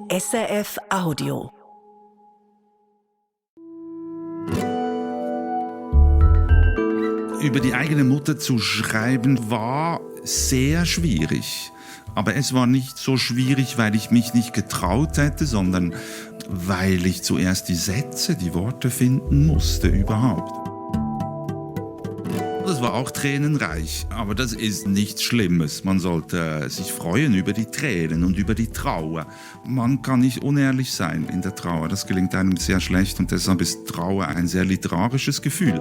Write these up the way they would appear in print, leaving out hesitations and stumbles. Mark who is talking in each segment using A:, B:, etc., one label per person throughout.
A: SRF Audio.
B: Über die eigene Mutter zu schreiben war sehr schwierig. Aber es war nicht so schwierig, weil ich mich nicht getraut hätte, sondern weil ich zuerst die Sätze, die Worte finden musste überhaupt. Das war auch tränenreich, aber das ist nichts Schlimmes. Man sollte sich freuen über die Tränen und über die Trauer. Man kann nicht unehrlich sein in der Trauer, das gelingt einem sehr schlecht und deshalb ist Trauer ein sehr literarisches Gefühl.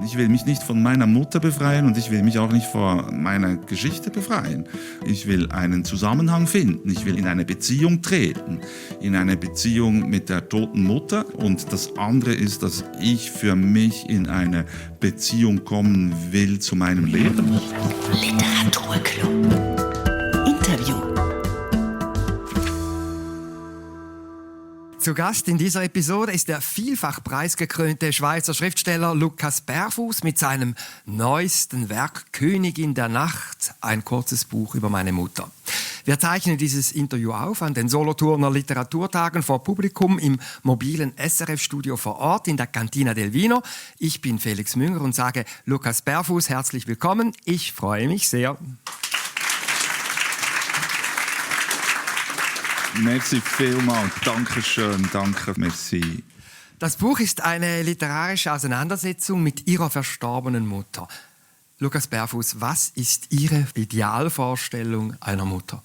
B: Ich will mich nicht von meiner Mutter befreien und ich will mich auch nicht von meiner Geschichte befreien. Ich will einen Zusammenhang finden. Ich will in eine Beziehung treten. In eine Beziehung mit der toten Mutter. Und das andere ist, dass ich für mich in eine Beziehung kommen will zu meinem Leben.
A: Literaturclub. Interview.
C: Zu Gast in dieser Episode ist der vielfach preisgekrönte Schweizer Schriftsteller Lukas Berfuss mit seinem neuesten Werk Königin der Nacht, ein kurzes Buch über meine Mutter. Wir zeichnen dieses Interview auf an den Solothurner Literaturtagen vor Publikum im mobilen SRF-Studio vor Ort in der Cantina del Vino. Ich bin Felix Münger und sage Lukas Berfuss herzlich willkommen. Ich freue mich sehr.
B: Merci vielmals, danke schön, danke, merci.
C: Das Buch ist eine literarische Auseinandersetzung mit Ihrer verstorbenen Mutter. Lukas Berfuss, was ist Ihre Idealvorstellung einer Mutter?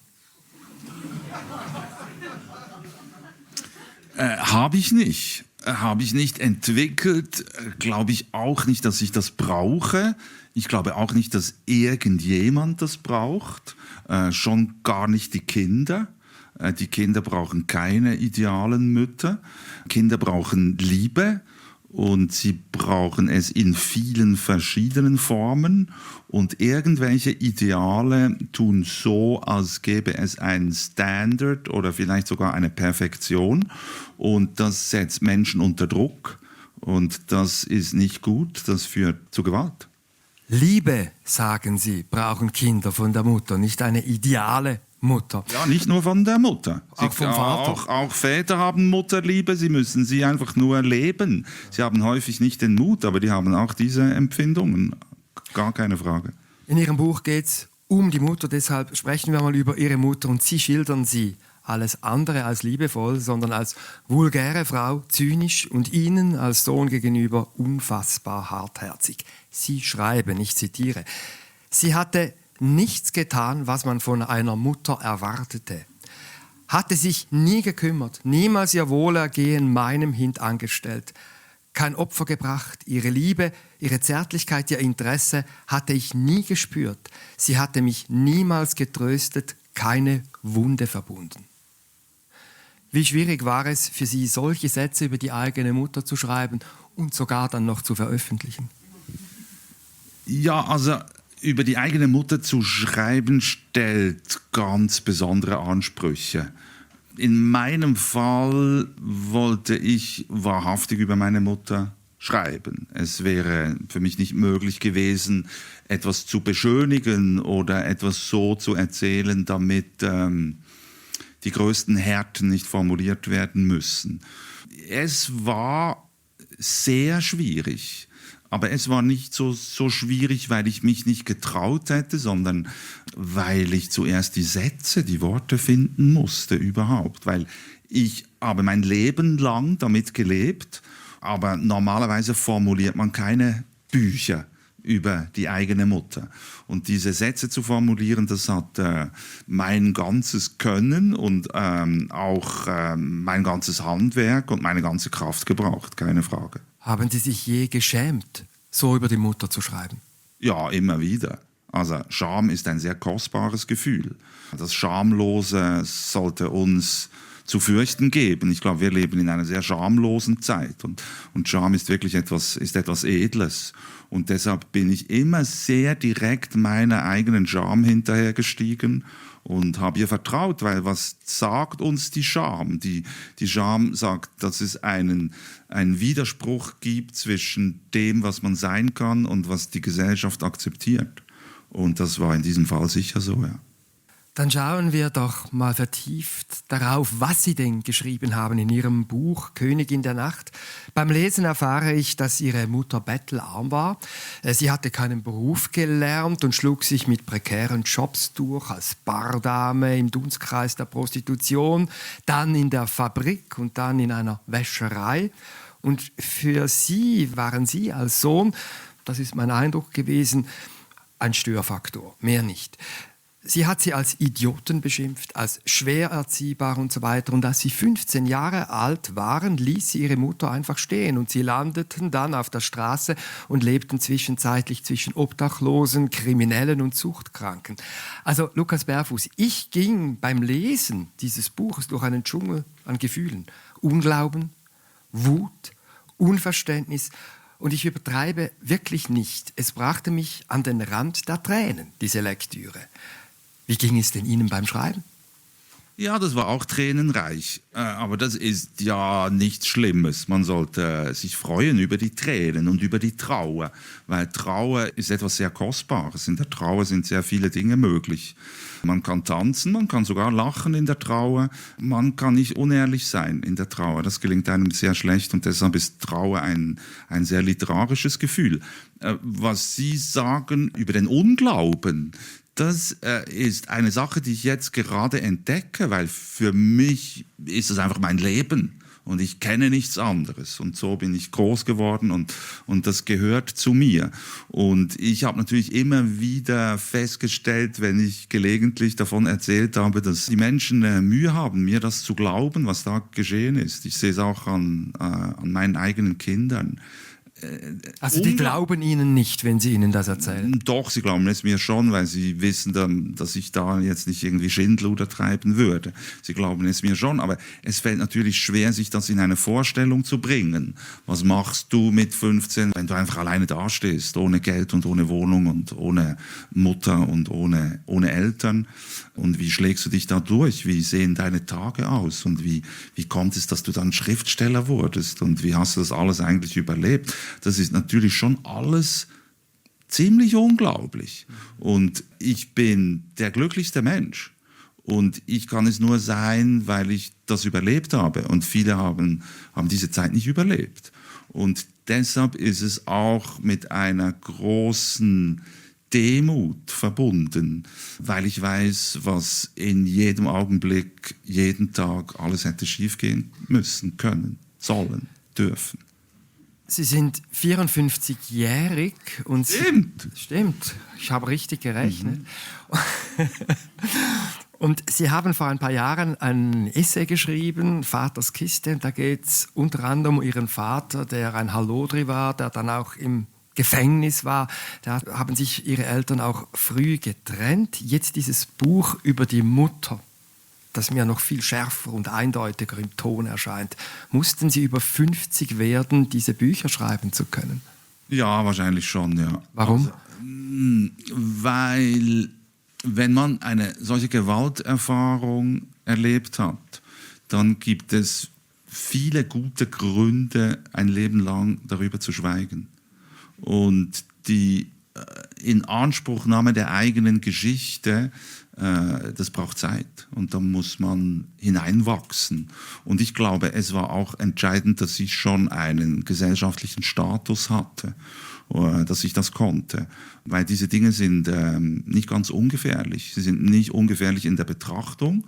B: Habe ich nicht. Habe ich nicht entwickelt. Glaube ich auch nicht, dass ich das brauche. Ich glaube auch nicht, dass irgendjemand das braucht. Schon gar nicht die Kinder. Die Kinder brauchen keine idealen Mütter. Kinder brauchen Liebe und sie brauchen es in vielen verschiedenen Formen. Und irgendwelche Ideale tun so, als gäbe es einen Standard oder vielleicht sogar eine Perfektion. Und das setzt Menschen unter Druck. Und das ist nicht gut, das führt zu Gewalt.
C: Liebe, sagen Sie, brauchen Kinder von der Mutter, nicht eine ideale Mutter.
B: Ja, nicht nur von der Mutter.
C: Auch vom Vater.
B: Auch Väter haben Mutterliebe, sie müssen sie einfach nur leben. Sie haben häufig nicht den Mut, aber die haben auch diese Empfindungen. Gar keine Frage.
C: In Ihrem Buch geht es um die Mutter, deshalb sprechen wir mal über Ihre Mutter und Sie schildern sie alles andere als liebevoll, sondern als vulgäre Frau, zynisch und Ihnen als Sohn gegenüber unfassbar hartherzig. Sie schreiben, ich zitiere, sie hatte nichts getan, was man von einer Mutter erwartete. Hatte sich nie gekümmert, niemals ihr Wohlergehen meinem hintangestellt. Kein Opfer gebracht, ihre Liebe, ihre Zärtlichkeit, ihr Interesse hatte ich nie gespürt. Sie hatte mich niemals getröstet, keine Wunde verbunden. Wie schwierig war es für Sie, solche Sätze über die eigene Mutter zu schreiben und sogar dann noch zu veröffentlichen?
B: Ja, also über die eigene Mutter zu schreiben, stellt ganz besondere Ansprüche. In meinem Fall wollte ich wahrhaftig über meine Mutter schreiben. Es wäre für mich nicht möglich gewesen, etwas zu beschönigen oder etwas so zu erzählen, damit die größten Härten nicht formuliert werden müssen. Es war sehr schwierig. Aber es war nicht so schwierig, weil ich mich nicht getraut hätte, sondern weil ich zuerst die Sätze, die Worte finden musste überhaupt. Weil ich habe mein Leben lang damit gelebt, aber normalerweise formuliert man keine Bücher über die eigene Mutter. Und diese Sätze zu formulieren, das hat mein ganzes Können und auch mein ganzes Handwerk und meine ganze Kraft gebraucht, keine Frage.
C: Haben Sie sich je geschämt, so über die Mutter zu schreiben?
B: Ja, immer wieder. Also Scham ist ein sehr kostbares Gefühl. Das Schamlose sollte uns zu fürchten geben. Ich glaube, wir leben in einer sehr schamlosen Zeit und Scham ist wirklich etwas Edles. Und deshalb bin ich immer sehr direkt meiner eigenen Scham hinterhergestiegen und habe ihr vertraut, weil was sagt uns die Scham? Die Scham sagt, dass es einen Widerspruch gibt zwischen dem, was man sein kann und was die Gesellschaft akzeptiert. Und das war in diesem Fall sicher so, ja.
C: Dann schauen wir doch mal vertieft darauf, was Sie denn geschrieben haben in Ihrem Buch Königin der Nacht. Beim Lesen erfahre ich, dass Ihre Mutter bettelarm war. Sie hatte keinen Beruf gelernt und schlug sich mit prekären Jobs durch, als Bardame im Dunstkreis der Prostitution, dann in der Fabrik und dann in einer Wäscherei. Und für Sie waren Sie als Sohn, das ist mein Eindruck gewesen, ein Störfaktor, mehr nicht. Sie hat sie als Idioten beschimpft, als schwer erziehbar und so weiter. Und als sie 15 Jahre alt waren, ließ sie ihre Mutter einfach stehen. Und sie landeten dann auf der Straße und lebten zwischenzeitlich zwischen Obdachlosen, Kriminellen und Suchtkranken. Also Lukas Berfuß, ich ging beim Lesen dieses Buches durch einen Dschungel an Gefühlen. Unglauben, Wut, Unverständnis. Und ich übertreibe wirklich nicht. Es brachte mich an den Rand der Tränen, diese Lektüre. Wie ging es denn Ihnen beim Schreiben?
B: Ja, das war auch tränenreich. Aber das ist ja nichts Schlimmes. Man sollte sich freuen über die Tränen und über die Trauer. Weil Trauer ist etwas sehr Kostbares. In der Trauer sind sehr viele Dinge möglich. Man kann tanzen, man kann sogar lachen in der Trauer. Man kann nicht unehrlich sein in der Trauer. Das gelingt einem sehr schlecht und deshalb ist Trauer ein sehr literarisches Gefühl. Was Sie sagen über den Unglauben, das ist eine Sache, die ich jetzt gerade entdecke, weil für mich ist es einfach mein Leben und ich kenne nichts anderes. Und so bin ich groß geworden und das gehört zu mir. Und ich habe natürlich immer wieder festgestellt, wenn ich gelegentlich davon erzählt habe, dass die Menschen Mühe haben, mir das zu glauben, was da geschehen ist. Ich sehe es auch an meinen eigenen Kindern.
C: Also die glauben Ihnen nicht, wenn Sie Ihnen das erzählen?
B: Doch, sie glauben es mir schon, weil sie wissen dann, dass ich da jetzt nicht irgendwie Schindluder treiben würde. Sie glauben es mir schon, aber es fällt natürlich schwer, sich das in eine Vorstellung zu bringen. Was machst du mit 15, wenn du einfach alleine dastehst, ohne Geld und ohne Wohnung und ohne Mutter und ohne Eltern? Und wie schlägst du dich da durch? Wie sehen deine Tage aus? Und wie kommt es, dass du dann Schriftsteller wurdest? Und wie hast du das alles eigentlich überlebt? Das ist natürlich schon alles ziemlich unglaublich. Und ich bin der glücklichste Mensch. Und ich kann es nur sein, weil ich das überlebt habe. Und viele haben diese Zeit nicht überlebt. Und deshalb ist es auch mit einer großen Demut verbunden, weil ich weiß, was in jedem Augenblick, jeden Tag alles hätte schiefgehen müssen, können, sollen, dürfen.
C: Sie sind 54-jährig und Stimmt, ich habe richtig gerechnet. Und Sie haben vor ein paar Jahren ein Essay geschrieben, Vaters Kiste, und da geht es unter anderem um Ihren Vater, der ein Hallodri war, der dann auch im Gefängnis war. Da haben sich Ihre Eltern auch früh getrennt. Jetzt dieses Buch über die Mutter, das mir noch viel schärfer und eindeutiger im Ton erscheint. Mussten Sie über 50 werden, diese Bücher schreiben zu können?
B: Ja, wahrscheinlich schon, ja.
C: Warum?
B: Weil, wenn man eine solche Gewalterfahrung erlebt hat, dann gibt es viele gute Gründe, ein Leben lang darüber zu schweigen. Und die Inanspruchnahme der eigenen Geschichte, das braucht Zeit und da muss man hineinwachsen. Und ich glaube, es war auch entscheidend, dass ich schon einen gesellschaftlichen Status hatte, dass ich das konnte. Weil diese Dinge sind nicht ganz ungefährlich. Sie sind nicht ungefährlich in der Betrachtung.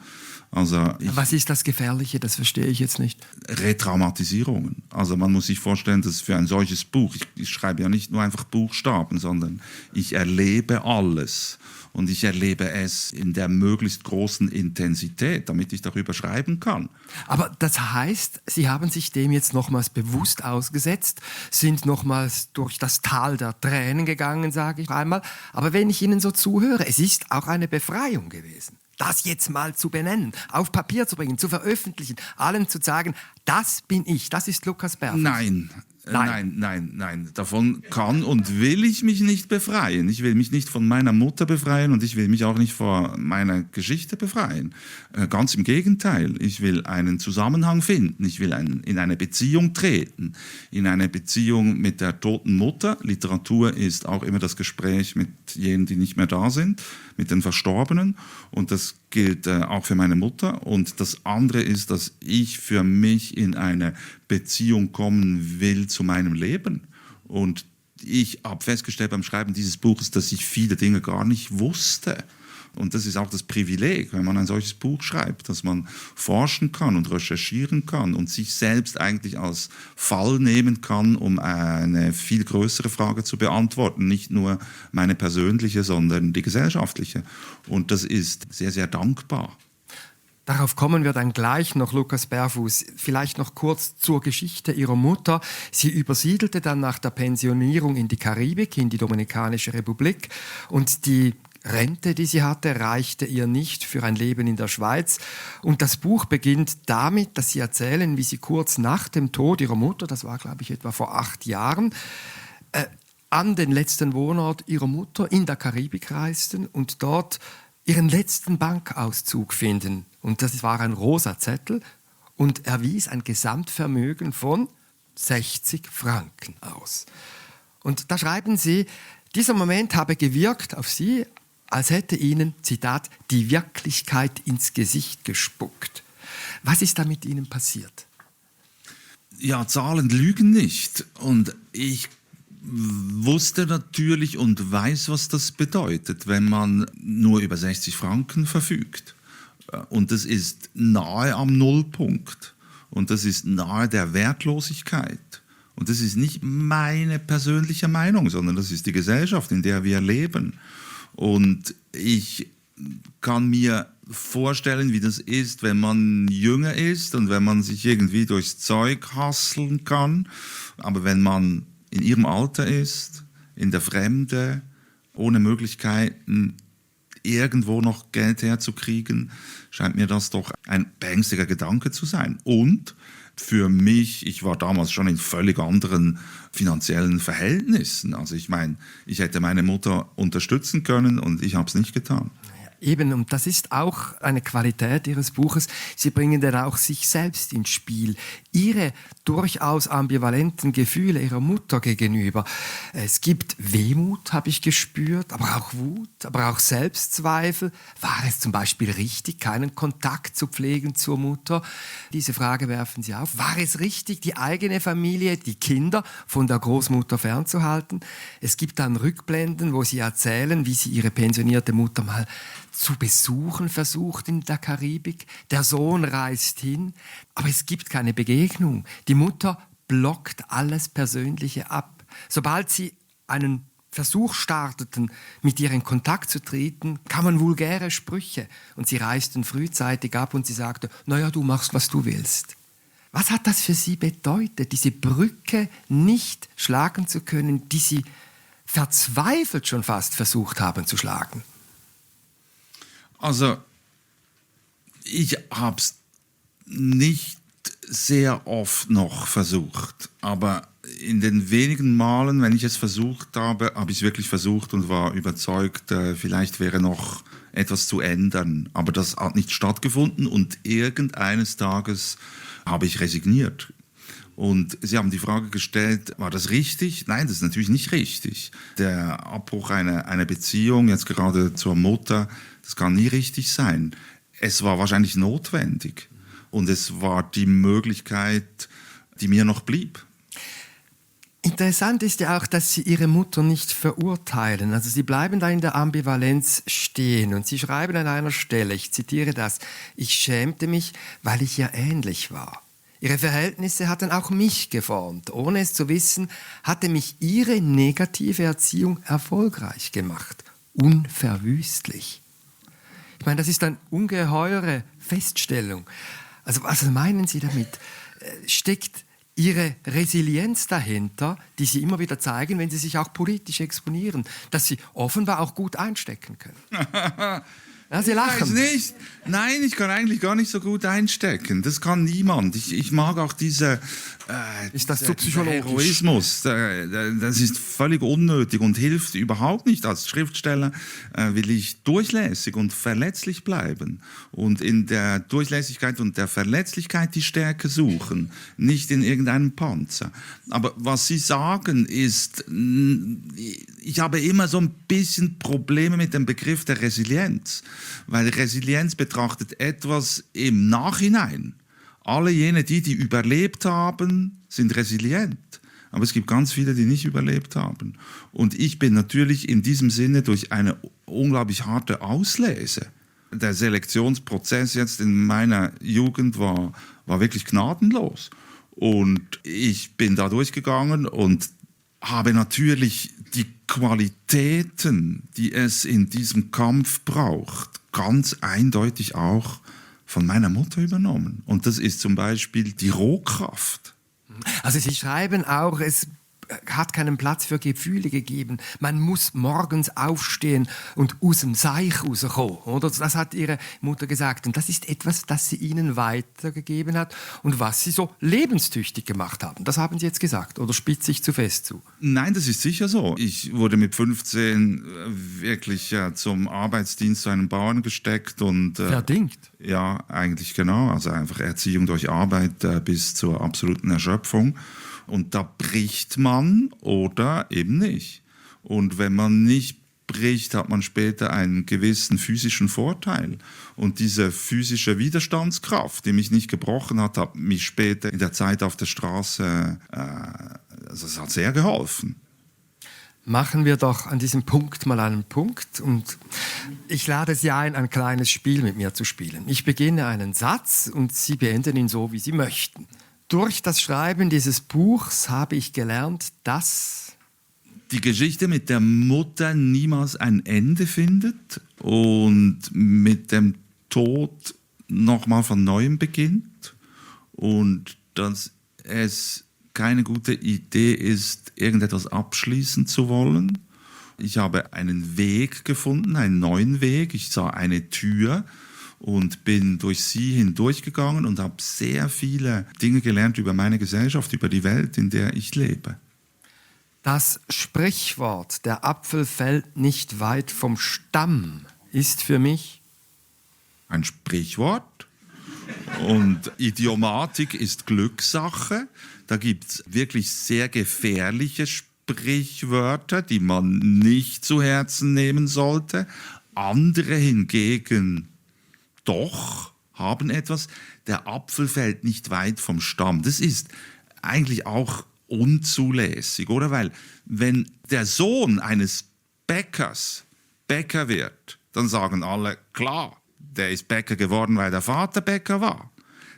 B: Also
C: was ist das Gefährliche? Das verstehe ich jetzt nicht.
B: Retraumatisierungen. Also man muss sich vorstellen, dass für ein solches Buch, ich schreibe ja nicht nur einfach Buchstaben, sondern ich erlebe alles. Und ich erlebe es in der möglichst großen Intensität, damit ich darüber schreiben kann.
C: Aber das heißt, Sie haben sich dem jetzt nochmals bewusst ausgesetzt, sind nochmals durch das Tal der Tränen gegangen, sage ich einmal. Aber wenn ich Ihnen so zuhöre, es ist auch eine Befreiung gewesen. Das jetzt mal zu benennen, auf Papier zu bringen, zu veröffentlichen, allen zu sagen, das bin ich, das ist Lukas Berfuß.
B: Nein. Davon kann und will ich mich nicht befreien. Ich will mich nicht von meiner Mutter befreien und ich will mich auch nicht von meiner Geschichte befreien. Ganz im Gegenteil. Ich will einen Zusammenhang finden. Ich will in eine Beziehung treten. In eine Beziehung mit der toten Mutter. Literatur ist auch immer das Gespräch mit jenen, die nicht mehr da sind, mit den Verstorbenen. Und das gilt auch für meine Mutter. Und das andere ist, dass ich für mich in eine Beziehung kommen will zu meinem Leben. Und ich habe festgestellt beim Schreiben dieses Buches, dass ich viele Dinge gar nicht wusste. Und das ist auch das Privileg, wenn man ein solches Buch schreibt, dass man forschen kann und recherchieren kann und sich selbst eigentlich als Fall nehmen kann, um eine viel größere Frage zu beantworten. Nicht nur meine persönliche, sondern die gesellschaftliche. Und das ist sehr, sehr dankbar.
C: Darauf kommen wir dann gleich noch, Lukas Berfuß. Vielleicht noch kurz zur Geschichte Ihrer Mutter. Sie übersiedelte dann nach der Pensionierung in die Karibik, in die Dominikanische Republik. Und die Rente, die sie hatte, reichte ihr nicht für ein Leben in der Schweiz. Und das Buch beginnt damit, dass sie erzählen, wie sie kurz nach dem Tod ihrer Mutter, das war, glaube ich, etwa vor 8 Jahren, an den letzten Wohnort ihrer Mutter in der Karibik reisten und dort ihren letzten Bankauszug finden. Und das war ein rosa Zettel und er wies ein Gesamtvermögen von 60 Franken aus. Und da schreiben sie, dieser Moment habe gewirkt auf sie, als hätte ihnen, Zitat, die Wirklichkeit ins Gesicht gespuckt. Was ist da mit Ihnen passiert?
B: Ja, Zahlen lügen nicht. Und ich wusste natürlich und weiß, was das bedeutet, wenn man nur über 60 Franken verfügt. Und das ist nahe am Nullpunkt. Und das ist nahe der Wertlosigkeit. Und das ist nicht meine persönliche Meinung, sondern das ist die Gesellschaft, in der wir leben. Und ich kann mir vorstellen, wie das ist, wenn man jünger ist und wenn man sich irgendwie durchs Zeug hasseln kann. Aber wenn man in ihrem Alter ist, in der Fremde, ohne Möglichkeiten, irgendwo noch Geld herzukriegen, scheint mir das doch ein beängstigender Gedanke zu sein. Und für mich, ich war damals schon in völlig anderen finanziellen Verhältnissen. Also ich meine, ich hätte meine Mutter unterstützen können und ich habe es nicht getan.
C: Eben, und das ist auch eine Qualität Ihres Buches. Sie bringen dann auch sich selbst ins Spiel. Ihre durchaus ambivalenten Gefühle Ihrer Mutter gegenüber. Es gibt Wehmut, habe ich gespürt, aber auch Wut, aber auch Selbstzweifel. War es zum Beispiel richtig, keinen Kontakt zu pflegen zur Mutter? Diese Frage werfen Sie auf. War es richtig, die eigene Familie, die Kinder von der Großmutter fernzuhalten? Es gibt dann Rückblenden, wo Sie erzählen, wie Sie Ihre pensionierte Mutter mal zu besuchen versucht in der Karibik. Der Sohn reist hin, aber es gibt keine Begegnung. Die Mutter blockt alles Persönliche ab. Sobald sie einen Versuch starteten, mit ihr in Kontakt zu treten, kamen vulgäre Sprüche. Und sie reisten frühzeitig ab und sie sagte, naja, du machst, was du willst. Was hat das für Sie bedeutet, diese Brücke nicht schlagen zu können, die Sie verzweifelt schon fast versucht haben zu schlagen?
B: Also, ich habe es nicht sehr oft noch versucht, aber in den wenigen Malen, wenn ich es versucht habe, habe ich es wirklich versucht und war überzeugt, vielleicht wäre noch etwas zu ändern. Aber das hat nicht stattgefunden und irgendeines Tages habe ich resigniert. Und Sie haben die Frage gestellt, war das richtig? Nein, das ist natürlich nicht richtig. Der Abbruch einer Beziehung, jetzt gerade zur Mutter, das kann nie richtig sein. Es war wahrscheinlich notwendig. Und es war die Möglichkeit, die mir noch blieb.
C: Interessant ist ja auch, dass Sie Ihre Mutter nicht verurteilen. Also Sie bleiben da in der Ambivalenz stehen und Sie schreiben an einer Stelle, ich zitiere das, ich schämte mich, weil ich ihr ähnlich war. Ihre Verhältnisse hatten auch mich geformt. Ohne es zu wissen, hatte mich ihre negative Erziehung erfolgreich gemacht. Unverwüstlich. Ich meine, das ist eine ungeheure Feststellung. Also was meinen Sie damit? Steckt Ihre Resilienz dahinter, die Sie immer wieder zeigen, wenn Sie sich auch politisch exponieren, dass Sie offenbar auch gut einstecken können? Ja, Sie lachen.
B: Nein, ich kann eigentlich gar nicht so gut einstecken. Das kann niemand. Ich mag auch diese
C: Ist das so psychologisch?
B: Heroismus. Das ist völlig unnötig und hilft überhaupt nicht. Als Schriftsteller will ich durchlässig und verletzlich bleiben und in der Durchlässigkeit und der Verletzlichkeit die Stärke suchen, nicht in irgendeinem Panzer. Aber was Sie sagen ist, ich habe immer so ein bisschen Probleme mit dem Begriff der Resilienz, weil Resilienz betrachtet etwas im Nachhinein. Alle jene, die überlebt haben, sind resilient. Aber es gibt ganz viele, die nicht überlebt haben. Und ich bin natürlich in diesem Sinne durch eine unglaublich harte Auslese. Der Selektionsprozess jetzt in meiner Jugend war wirklich gnadenlos. Und ich bin da durchgegangen und habe natürlich die Qualitäten, die es in diesem Kampf braucht, ganz eindeutig auch von meiner Mutter übernommen. Und das ist zum Beispiel die Rohkraft.
C: Also Sie schreiben auch, es hat keinen Platz für Gefühle gegeben. Man muss morgens aufstehen und aus dem Seich rauskommen. Oder? Das hat Ihre Mutter gesagt. Und das ist etwas, das sie Ihnen weitergegeben hat und was Sie so lebenstüchtig gemacht haben. Das haben Sie jetzt gesagt. Oder spitze ich zu fest zu?
B: Nein, das ist sicher so. Ich wurde mit 15 wirklich zum Arbeitsdienst zu einem Bauern gesteckt. Und
C: verdingt?
B: Ja, eigentlich genau. Also einfach Erziehung durch Arbeit bis zur absoluten Erschöpfung. Und da bricht man oder eben nicht. Und wenn man nicht bricht, hat man später einen gewissen physischen Vorteil. Und diese physische Widerstandskraft, die mich nicht gebrochen hat, hat mich später in der Zeit auf der Straße, also es hat sehr geholfen.
C: Machen wir doch an diesem Punkt mal einen Punkt. Und ich lade Sie ein kleines Spiel mit mir zu spielen. Ich beginne einen Satz und Sie beenden ihn so, wie Sie möchten. Durch das Schreiben dieses Buchs habe ich gelernt, dass
B: die Geschichte mit der Mutter niemals ein Ende findet und mit dem Tod nochmal von Neuem beginnt und dass es keine gute Idee ist, irgendetwas abschließen zu wollen. Ich habe einen Weg gefunden, einen neuen Weg. Ich sah eine Tür und bin durch sie hindurchgegangen und habe sehr viele Dinge gelernt über meine Gesellschaft, über die Welt, in der ich lebe.
C: Das Sprichwort, der Apfel fällt nicht weit vom Stamm, ist für mich
B: ein Sprichwort. Und Idiomatik ist Glückssache. Da gibt es wirklich sehr gefährliche Sprichwörter, die man nicht zu Herzen nehmen sollte. Andere hingegen doch haben etwas. Der Apfel fällt nicht weit vom Stamm. Das ist eigentlich auch unzulässig, oder? Weil wenn der Sohn eines Bäckers Bäcker wird, dann sagen alle, klar, der ist Bäcker geworden, weil der Vater Bäcker war.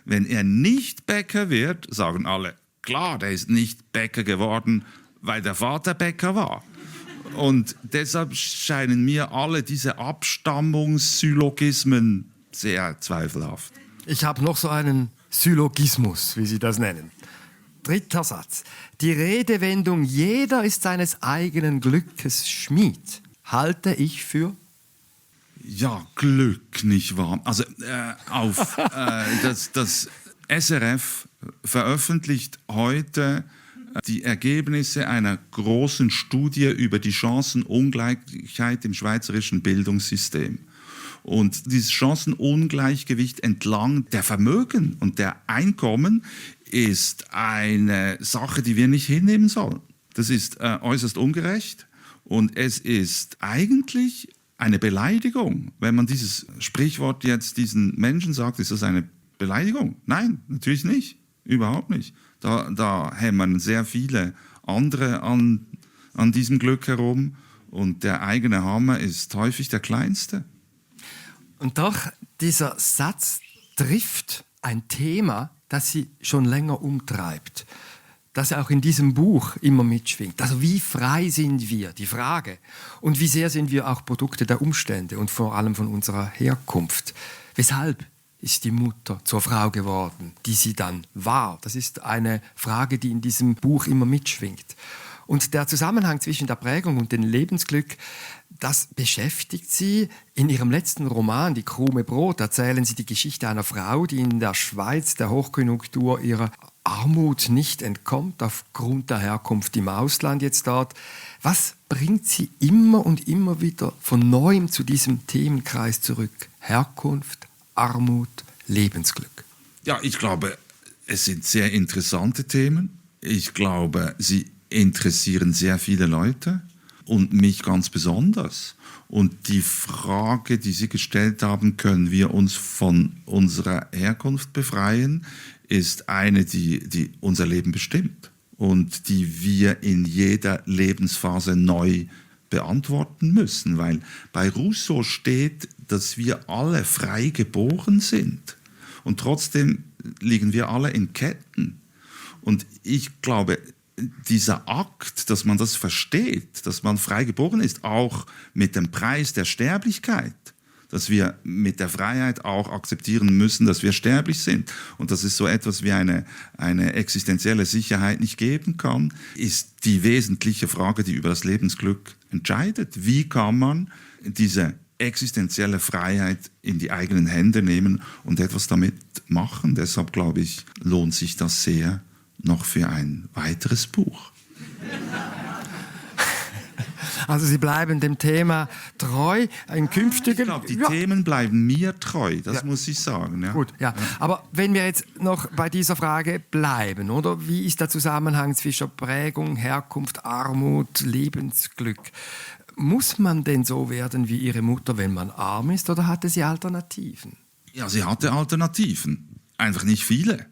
B: Wenn er nicht Bäcker wird, sagen alle, klar, der ist nicht Bäcker geworden, weil der Vater Bäcker war. Und deshalb scheinen mir alle diese Abstammungssyllogismen sehr zweifelhaft.
C: Ich habe noch so einen Syllogismus, wie Sie das nennen. 3. Satz. Die Redewendung "Jeder ist seines eigenen Glückes Schmied" halte ich für...
B: Ja, Glück, nicht wahr? Also das SRF veröffentlicht heute die Ergebnisse einer großen Studie über die Chancenungleichheit im schweizerischen Bildungssystem. Und dieses Chancenungleichgewicht entlang der Vermögen und der Einkommen ist eine Sache, die wir nicht hinnehmen sollen. Das ist äußerst ungerecht und es ist eigentlich eine Beleidigung. Wenn man dieses Sprichwort jetzt diesen Menschen sagt, ist das eine Beleidigung? Nein, natürlich nicht. Überhaupt nicht. Da hämmern sehr viele andere an diesem Glück herum und der eigene Hammer ist häufig der kleinste.
C: Und doch, dieser Satz trifft ein Thema, das Sie schon länger umtreibt, das auch in diesem Buch immer mitschwingt. Also wie frei sind wir, die Frage. Und wie sehr sind wir auch Produkte der Umstände und vor allem von unserer Herkunft. Weshalb ist die Mutter zur Frau geworden, die sie dann war? Das ist eine Frage, die in diesem Buch immer mitschwingt. Und der Zusammenhang zwischen der Prägung und dem Lebensglück, das beschäftigt Sie. In Ihrem letzten Roman, Die Krume Brot, erzählen Sie die Geschichte einer Frau, die in der Schweiz der Hochkonjunktur ihrer Armut nicht entkommt, aufgrund der Herkunft im Ausland jetzt dort. Was bringt Sie immer und immer wieder von Neuem zu diesem Themenkreis zurück? Herkunft, Armut, Lebensglück.
B: Ja, ich glaube, es sind sehr interessante Themen. Ich glaube, sie interessieren sehr viele Leute und mich ganz besonders. Und die Frage, die Sie gestellt haben, können wir uns von unserer Herkunft befreien, ist eine, die unser Leben bestimmt und die wir in jeder Lebensphase neu beantworten müssen. Weil bei Rousseau steht, dass wir alle frei geboren sind und trotzdem liegen wir alle in Ketten. Und ich glaube, dieser Akt, dass man das versteht, dass man frei geboren ist, auch mit dem Preis der Sterblichkeit, dass wir mit der Freiheit auch akzeptieren müssen, dass wir sterblich sind und dass es so etwas wie eine existenzielle Sicherheit nicht geben kann, ist die wesentliche Frage, die über das Lebensglück entscheidet. Wie kann man diese existenzielle Freiheit in die eigenen Hände nehmen und etwas damit machen? Deshalb glaube ich, lohnt sich das sehr noch für ein weiteres Buch.
C: Also Sie bleiben dem Thema treu, ein künftigen...
B: Ich glaube, die Themen bleiben mir treu, das muss ich sagen. Ja.
C: Gut, ja. Aber wenn wir jetzt noch bei dieser Frage bleiben, oder? Wie ist der Zusammenhang zwischen Prägung, Herkunft, Armut, Lebensglück? Muss man denn so werden wie Ihre Mutter, wenn man arm ist, oder hatte sie Alternativen?
B: Ja, sie hatte Alternativen, einfach nicht viele.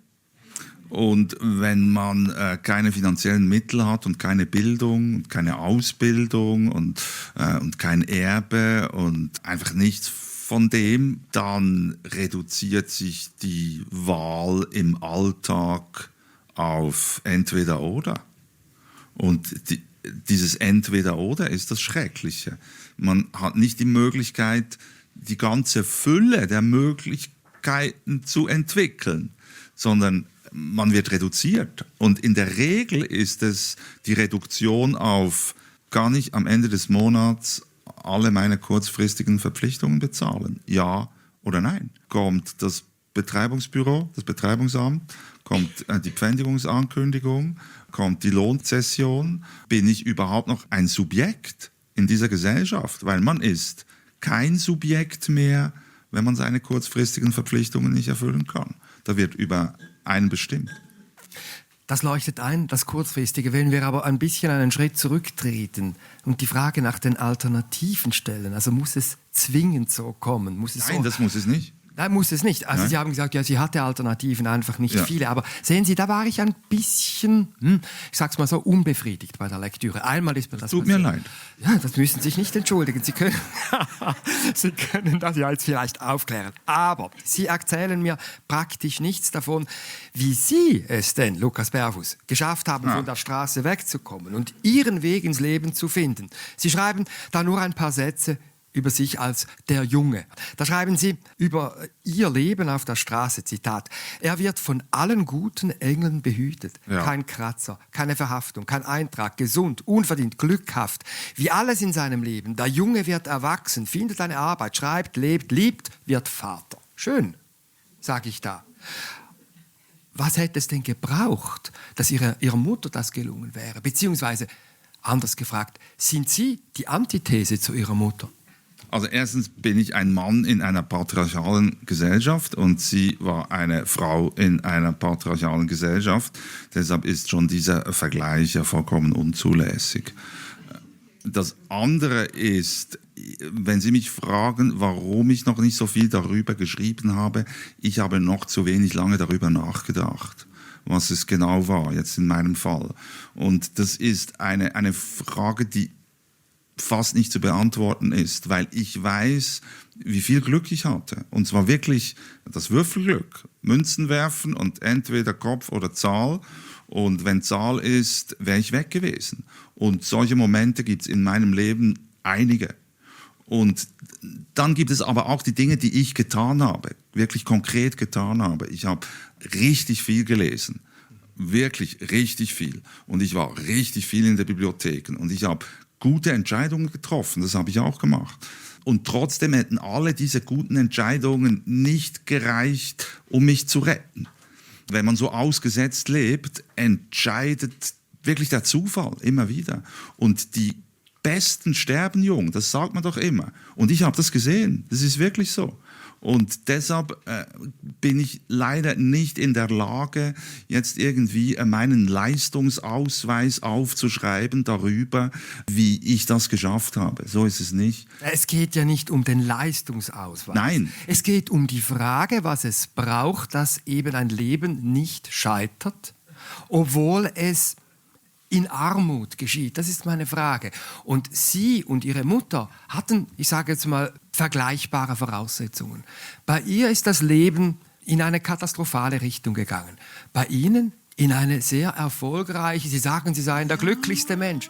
B: Und wenn man keine finanziellen Mittel hat und keine Bildung, keine Ausbildung und kein Erbe und einfach nichts von dem, dann reduziert sich die Wahl im Alltag auf entweder oder. Und dieses Entweder-Oder ist das Schreckliche. Man hat nicht die Möglichkeit, die ganze Fülle der Möglichkeiten zu entwickeln, sondern man wird reduziert. Und in der Regel ist es die Reduktion auf, kann ich am Ende des Monats alle meine kurzfristigen Verpflichtungen bezahlen? Ja oder nein? Kommt das Betreibungsbüro, das Betreibungsamt, kommt die Pfändigungsankündigung, kommt die Lohnzession, bin ich überhaupt noch ein Subjekt in dieser Gesellschaft? Weil man ist kein Subjekt mehr, wenn man seine kurzfristigen Verpflichtungen nicht erfüllen kann. Da wird über einen bestimmt.
C: Das leuchtet ein, das Kurzfristige. Wenn wir aber ein bisschen einen Schritt zurücktreten und die Frage nach den Alternativen stellen, also muss es zwingend so kommen?
B: Nein, das muss es nicht.
C: Nein, muss es nicht. Also
B: Nein.
C: Sie haben gesagt, ja, sie hatte Alternativen, einfach nicht
B: Ja.
C: viele. Aber sehen Sie, da war ich ein bisschen, ich sag's mal so, unbefriedigt bei der Lektüre. Einmal ist mir das
B: Tut mir
C: passiert.
B: leid.
C: Ja, das müssen Sie sich nicht entschuldigen. Sie können, Sie können das ja jetzt vielleicht aufklären. Aber Sie erzählen mir praktisch nichts davon, wie Sie es denn, Lukas Berfuss, geschafft haben, von der Straße wegzukommen und Ihren Weg ins Leben zu finden. Sie schreiben da nur ein paar Sätze über sich als der Junge. Da schreiben Sie über Ihr Leben auf der Straße, Zitat, er wird von allen guten Engeln behütet.
B: Ja.
C: Kein Kratzer, keine Verhaftung, kein Eintrag, gesund, unverdient, glückhaft. Wie alles in seinem Leben. Der Junge wird erwachsen, findet eine Arbeit, schreibt, lebt, liebt, wird Vater. Schön, sage ich da. Was hätte es denn gebraucht, dass ihrer Mutter das gelungen wäre? Beziehungsweise, anders gefragt, sind Sie die Antithese zu Ihrer Mutter?
B: Also erstens bin ich ein Mann in einer patriarchalen Gesellschaft und sie war eine Frau in einer patriarchalen Gesellschaft. Deshalb ist schon dieser Vergleich ja vollkommen unzulässig. Das andere ist, wenn Sie mich fragen, warum ich noch nicht so viel darüber geschrieben habe, ich habe noch zu wenig lange darüber nachgedacht, was es genau war, jetzt in meinem Fall. Und das ist eine Frage, die fast nicht zu beantworten ist, weil ich weiß, wie viel Glück ich hatte. Und zwar wirklich das Würfelglück. Münzen werfen und entweder Kopf oder Zahl. Und wenn Zahl ist, wäre ich weg gewesen. Und solche Momente gibt es in meinem Leben einige. Und dann gibt es aber auch die Dinge, die ich getan habe, wirklich konkret getan habe. Ich habe richtig viel gelesen. wirklich richtig viel. Und ich war richtig viel in der Bibliothek. Und ich habe gute Entscheidungen getroffen, das habe ich auch gemacht. Und trotzdem hätten alle diese guten Entscheidungen nicht gereicht, um mich zu retten. Wenn man so ausgesetzt lebt, entscheidet wirklich der Zufall immer wieder. Und die Besten sterben jung, das sagt man doch immer. Und ich habe das gesehen, das ist wirklich so. Und deshalb bin ich leider nicht in der Lage, jetzt irgendwie meinen Leistungsausweis aufzuschreiben darüber, wie ich das geschafft habe. So ist es nicht.
C: Es geht ja nicht um den Leistungsausweis.
B: Nein.
C: Es geht um die Frage, was es braucht, dass eben ein Leben nicht scheitert, obwohl es in Armut geschieht. Das ist meine Frage. Und Sie und Ihre Mutter hatten, ich sage jetzt mal, vergleichbare Voraussetzungen. Bei ihr ist das Leben in eine katastrophale Richtung gegangen. Bei Ihnen in eine sehr erfolgreiche, Sie sagen, Sie seien der glücklichste Mensch.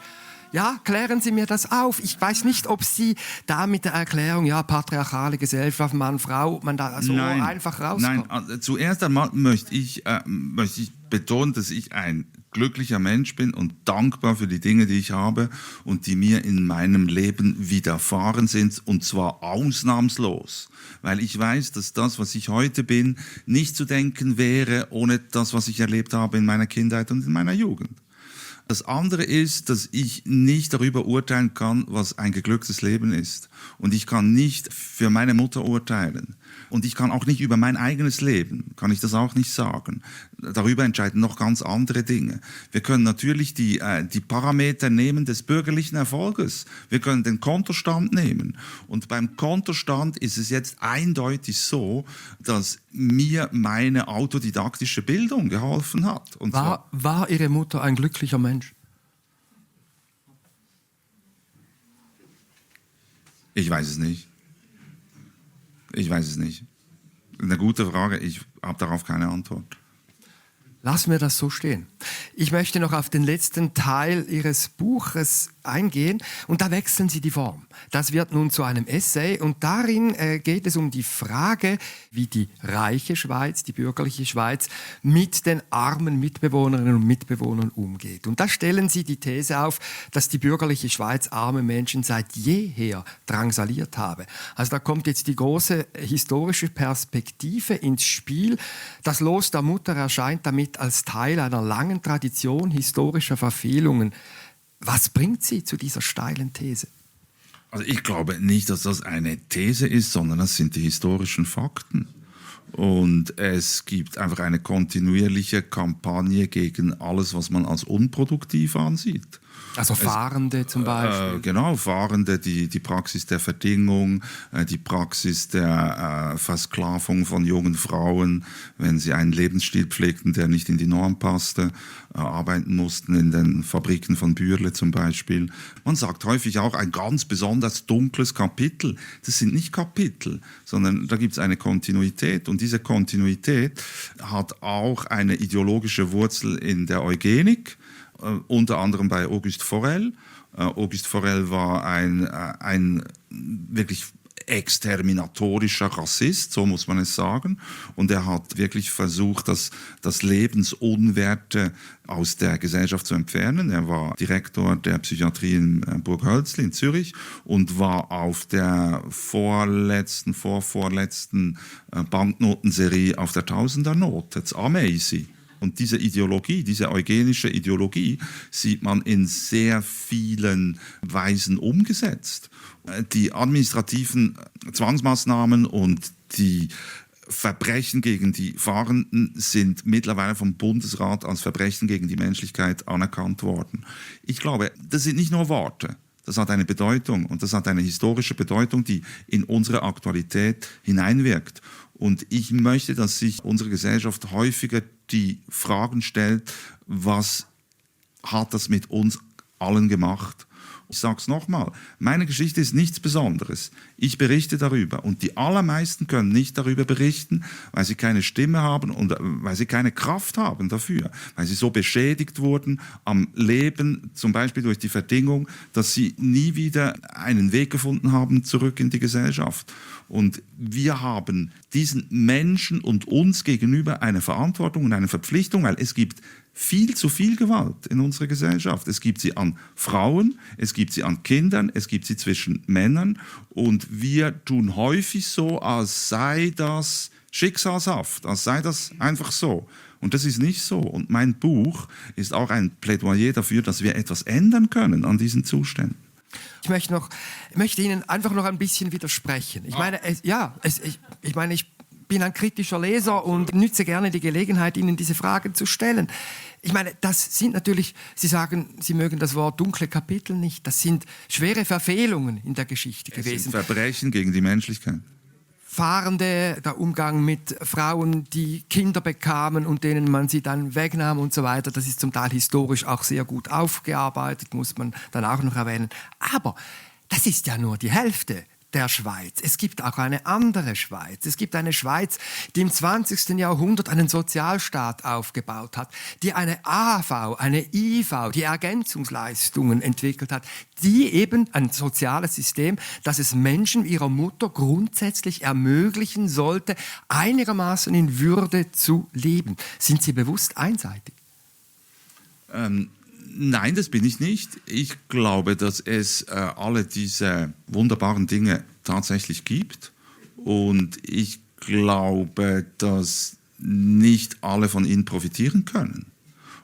C: Ja, klären Sie mir das auf. Ich weiß nicht, ob Sie da mit der Erklärung, ja, patriarchale Gesellschaft, Mann, Frau, man da so einfach rauskommt.
B: Nein, zuerst einmal möchte ich betonen, dass ich ein glücklicher Mensch bin und dankbar für die Dinge, die ich habe und die mir in meinem Leben widerfahren sind, und zwar ausnahmslos. Weil ich weiß, dass das, was ich heute bin, nicht zu denken wäre ohne das, was ich erlebt habe in meiner Kindheit und in meiner Jugend. Das andere ist, dass ich nicht darüber urteilen kann, was ein geglücktes Leben ist. Und ich kann nicht für meine Mutter urteilen. Und ich kann auch nicht über mein eigenes Leben, kann ich das auch nicht sagen. Darüber entscheiden noch ganz andere Dinge. Wir können natürlich die Parameter nehmen des bürgerlichen Erfolges. Wir können den Kontostand nehmen. Und beim Kontostand ist es jetzt eindeutig so, dass mir meine autodidaktische Bildung geholfen hat. Und
C: war Ihre Mutter ein glücklicher Mensch?
B: Ich weiß es nicht. Eine gute Frage, ich habe darauf keine Antwort.
C: Lassen wir das so stehen. Ich möchte noch auf den letzten Teil Ihres Buches eingehen und da wechseln Sie die Form. Das wird nun zu einem Essay und darin geht es um die Frage, wie die reiche Schweiz, die bürgerliche Schweiz mit den armen Mitbewohnerinnen und Mitbewohnern umgeht. Und da stellen Sie die These auf, dass die bürgerliche Schweiz arme Menschen seit jeher drangsaliert habe. Also da kommt jetzt die große historische Perspektive ins Spiel. Das Los der Mutter erscheint damit als Teil einer langen Tradition historischer Verfehlungen. Was bringt Sie zu dieser steilen These?
B: Also ich glaube nicht, dass das eine These ist, sondern das sind die historischen Fakten. Und es gibt einfach eine kontinuierliche Kampagne gegen alles, was man als unproduktiv ansieht.
C: Also Fahrende zum Beispiel?
B: Genau, Fahrende, die Praxis der Verdingung, die Praxis der Versklavung von jungen Frauen, wenn sie einen Lebensstil pflegten, der nicht in die Norm passte, arbeiten mussten in den Fabriken von Bürle zum Beispiel. Man sagt häufig auch ein ganz besonders dunkles Kapitel. Das sind nicht Kapitel, sondern da gibt es eine Kontinuität. Und diese Kontinuität hat auch eine ideologische Wurzel in der Eugenik, unter anderem bei Auguste Forel. Auguste Forel war ein wirklich exterminatorischer Rassist, so muss man es sagen. Und er hat wirklich versucht, das Lebensunwerte aus der Gesellschaft zu entfernen. Er war Direktor der Psychiatrie in Burghölzli in Zürich und war auf der vorvorletzten Banknotenserie auf der Tausendernote, das Amazing. Und diese Ideologie, diese eugenische Ideologie, sieht man in sehr vielen Weisen umgesetzt. Die administrativen Zwangsmaßnahmen und die Verbrechen gegen die Fahrenden sind mittlerweile vom Bundesrat als Verbrechen gegen die Menschlichkeit anerkannt worden. Ich glaube, das sind nicht nur Worte. Das hat eine Bedeutung und das hat eine historische Bedeutung, die in unsere Aktualität hineinwirkt. Und ich möchte, dass sich unsere Gesellschaft häufiger die Fragen stellt, was hat das mit uns allen gemacht? Ich sage es nochmal, meine Geschichte ist nichts Besonderes. Ich berichte darüber und die allermeisten können nicht darüber berichten, weil sie keine Stimme haben und weil sie keine Kraft haben dafür, weil sie so beschädigt wurden am Leben, zum Beispiel durch die Verdingung, dass sie nie wieder einen Weg gefunden haben zurück in die Gesellschaft. Und wir haben diesen Menschen und uns gegenüber eine Verantwortung und eine Verpflichtung, weil es gibt viel zu viel Gewalt in unserer Gesellschaft. Es gibt sie an Frauen, es gibt sie an Kindern, es gibt sie zwischen Männern. Und wir tun häufig so, als sei das schicksalshaft, als sei das einfach so. Und das ist nicht so. Und mein Buch ist auch ein Plädoyer dafür, dass wir etwas ändern können an diesen Zuständen.
C: Ich möchte Ihnen einfach noch ein bisschen widersprechen. Ich bin ein kritischer Leser und nütze gerne die Gelegenheit, Ihnen diese Fragen zu stellen. Ich meine, das sind natürlich, Sie sagen, Sie mögen das Wort dunkle Kapitel nicht, das sind schwere Verfehlungen in der Geschichte gewesen.
B: Es sind Verbrechen gegen die Menschlichkeit.
C: Fahrende, der Umgang mit Frauen, die Kinder bekamen und denen man sie dann wegnahm und so weiter. Das ist zum Teil historisch auch sehr gut aufgearbeitet, muss man dann auch noch erwähnen. Aber das ist ja nur die Hälfte der Schweiz. Es gibt auch eine andere Schweiz. Es gibt eine Schweiz, die im 20. Jahrhundert einen Sozialstaat aufgebaut hat, die eine AHV, eine IV, die Ergänzungsleistungen entwickelt hat, die eben ein soziales System, das es Menschen ihrer Mutter grundsätzlich ermöglichen sollte, einigermaßen in Würde zu leben. Sind Sie bewusst einseitig?
B: Nein, das bin ich nicht. Ich glaube, dass es alle diese wunderbaren Dinge tatsächlich gibt. Und ich glaube, dass nicht alle von ihnen profitieren können.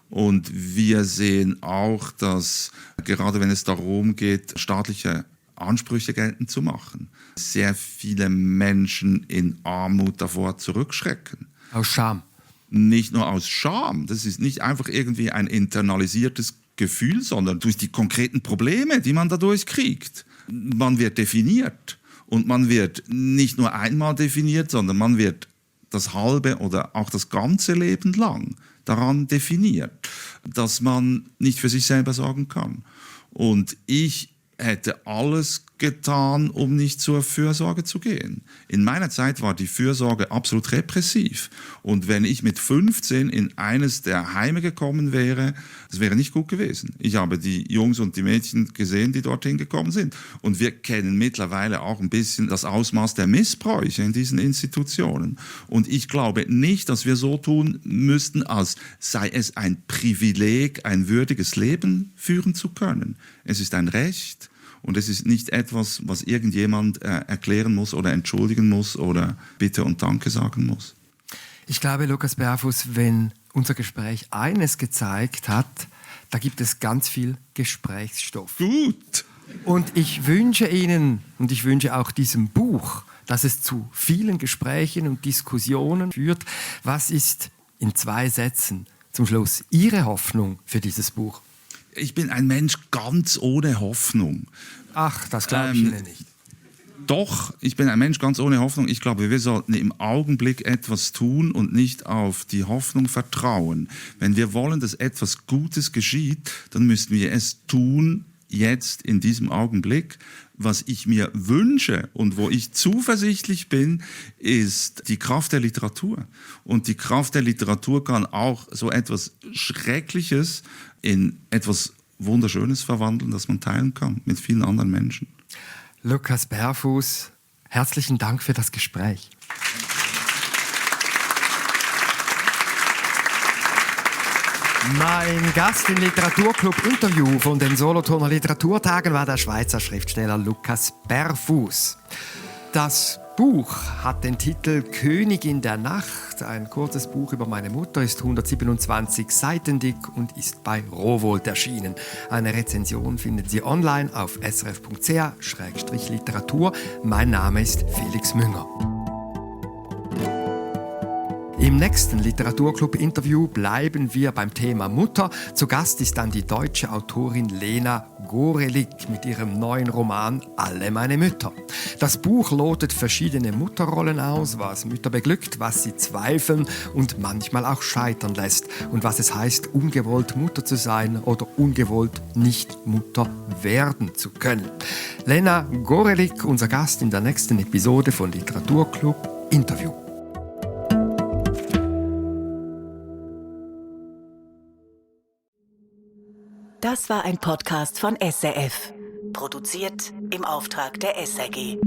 B: Und wir sehen auch, dass gerade wenn es darum geht, staatliche Ansprüche geltend zu machen, sehr viele Menschen in Armut davor zurückschrecken.
C: Aus Scham.
B: Nicht nur aus Scham, das ist nicht einfach irgendwie ein internalisiertes Gefühl, sondern durch die konkreten Probleme, die man dadurch kriegt. Man wird definiert und man wird nicht nur einmal definiert, sondern man wird das halbe oder auch das ganze Leben lang daran definiert, dass man nicht für sich selber sorgen kann. Und ich hätte alles getan, um nicht zur Fürsorge zu gehen. In meiner Zeit war die Fürsorge absolut repressiv. Und wenn ich mit 15 in eines der Heime gekommen wäre, das wäre nicht gut gewesen. Ich habe die Jungs und die Mädchen gesehen, die dorthin gekommen sind. Und wir kennen mittlerweile auch ein bisschen das Ausmaß der Missbräuche in diesen Institutionen. Und ich glaube nicht, dass wir so tun müssten, als sei es ein Privileg, ein würdiges Leben führen zu können. Es ist ein Recht. Und es ist nicht etwas, was irgendjemand erklären muss oder entschuldigen muss oder Bitte und Danke sagen muss.
C: Ich glaube, Lukas Berfuss, wenn unser Gespräch eines gezeigt hat, da gibt es ganz viel Gesprächsstoff.
B: Gut.
C: Und ich wünsche Ihnen und ich wünsche auch diesem Buch, dass es zu vielen Gesprächen und Diskussionen führt. Was ist in 2 Sätzen zum Schluss Ihre Hoffnung für dieses Buch?
B: Ich bin ein Mensch ganz ohne Hoffnung.
C: Ach, das glaube ich Ihnen nicht.
B: Doch, ich bin ein Mensch ganz ohne Hoffnung. Ich glaube, wir sollten im Augenblick etwas tun und nicht auf die Hoffnung vertrauen. Wenn wir wollen, dass etwas Gutes geschieht, dann müssen wir es tun, jetzt in diesem Augenblick. Was ich mir wünsche und wo ich zuversichtlich bin, ist die Kraft der Literatur. Und die Kraft der Literatur kann auch so etwas Schreckliches in etwas Wunderschönes verwandeln, das man teilen kann mit vielen anderen Menschen.
C: Lukas Berfuss, herzlichen Dank für das Gespräch. Mein Gast im Literaturclub-Interview von den Solothurner Literaturtagen war der Schweizer Schriftsteller Lukas Berfuss. Das Buch hat den Titel Königin der Nacht. Ein kurzes Buch über meine Mutter, ist 127 Seiten dick und ist bei Rowohlt erschienen. Eine Rezension finden Sie online auf srf.ch/literatur. Mein Name ist Felix Münger. Im nächsten Literaturclub-Interview bleiben wir beim Thema Mutter. Zu Gast ist dann die deutsche Autorin Lena Gorelik mit ihrem neuen Roman Alle meine Mütter. Das Buch lotet verschiedene Mutterrollen aus, was Mütter beglückt, was sie zweifeln und manchmal auch scheitern lässt und was es heißt, ungewollt Mutter zu sein oder ungewollt nicht Mutter werden zu können. Lena Gorelik, unser Gast in der nächsten Episode von Literaturclub Interview.
A: Das war ein Podcast von SRF. Produziert im Auftrag der SRG.